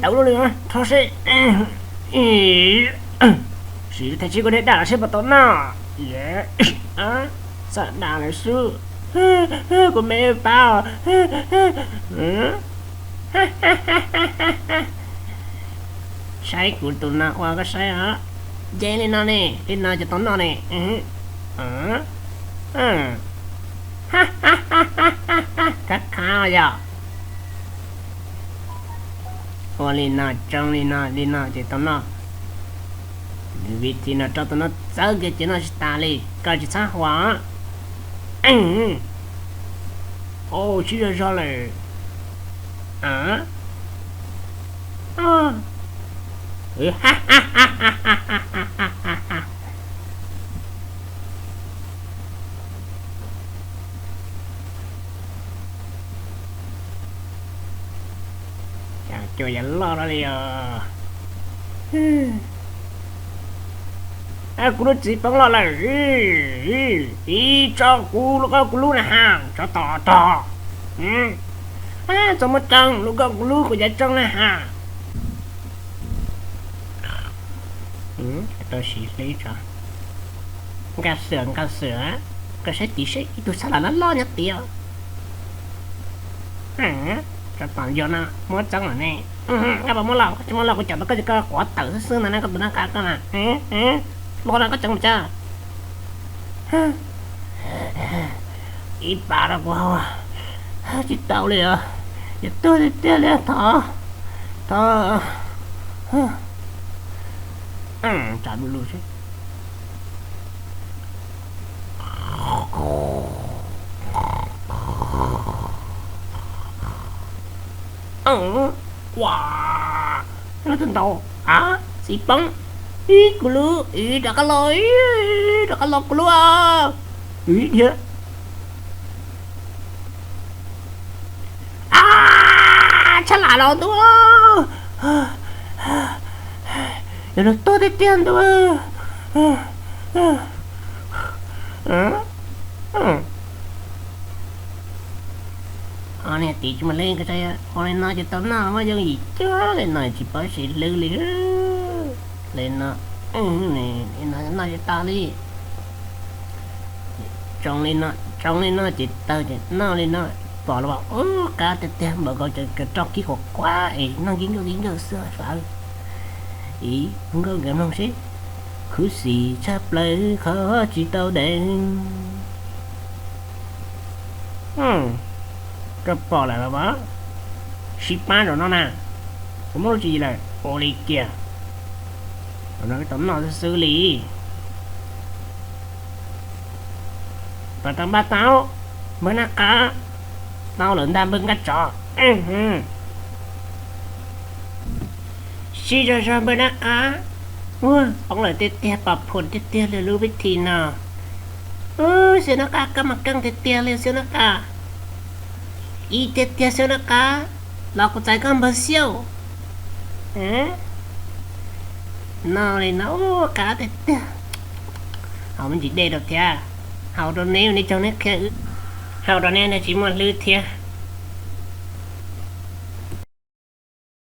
Tau lub li, rho seb. Sim thaij tsib kuv dej daj los seb puas tau noj. Txawm daj lawm xwb. Kuv me pab. Saib kuv tus no ua koj saib os. Nce li no ne, li no ces tau noj ne. Khab khab yog. Ua li no, tsoo li no, li no ces tau noj. Vim li no rau tus no txawb kiag ces noj tsis tas li, koj tsis txhob huam. Sib zog zog lawm. Cas cua yuav loj no li os. Kuv lub txiv poob loj lawm. Ib tso kuv lub, kuv lub na ha, tso tom tog. Txog muaj tsoo lub, kuv lub kuv yav tsoo na ha. Tau siv hlwb tso. Nkag xwm, nkag xwm, koj saib tid seb ib tug sab las loj loj nyob tid. Tso tom yog no muab txeeb lawm ne. Koj puas muab los? Koj tsis muab los kuv cawm tau koj ces koj quav tawm xwb xwb ntag na, koj tus nab qa koj na. Los no koj tseev mus tsa. Ib pas rau kuv haus. Tsis tau li os. Yog tuag tiag tiag li, thov, thov. Tsa du lug seb. Ua, lub twg ntau? A, txiv poob. Ib, kuv lub, ib, rov qab los, ib, rov qab los kuv lub. Ib, thiab. A, tshaj lam los ntuj. Yog no tuag tiag tiag ntuj. Niag tim tsis muaj hlwb, ua li no ces tau noj muaj yooj yim cuag li no, tsis paub siv hlwb li. Li no, noj tsis tau li. Tsoo li no, tsoo li no ces tawg ces noj li no. Pom los ub, qab tiag tiag, npaum nkaus cov roj kib quav quav es noj kib nkawj kib nkawj xwb fab. Ib, nkauj nkawd mloog seb. Khuv xim tshaj plaws qhov tsis tau deev. Koj pom lawm los mas, sib pab zaum no na. Kuv muab lub tsis lawm ua li kiag. Zaum no tau noj xwb xwb li. Pab tau, pab tau, npawg nab qa. Tau lawm ntag npawg nkaj tsov. Sib zog zog npawg nab qa. Ua, poob lawm tiag tiag, pom phom tiag tiag li lub vib thi no. Xiaus nab qa, koj mas keej tiag tiag li xiaus nab qa. Ib tiag tiag xiaus nab qa, los kuv txais koj npawg xiaus. Noj li no, qab tiag tiag. Haus me ntsis dej rau thiab. Haus rau neb, neb tsaug neb qhia. Haus rau neb, neb tsis muaj hlwb thiab.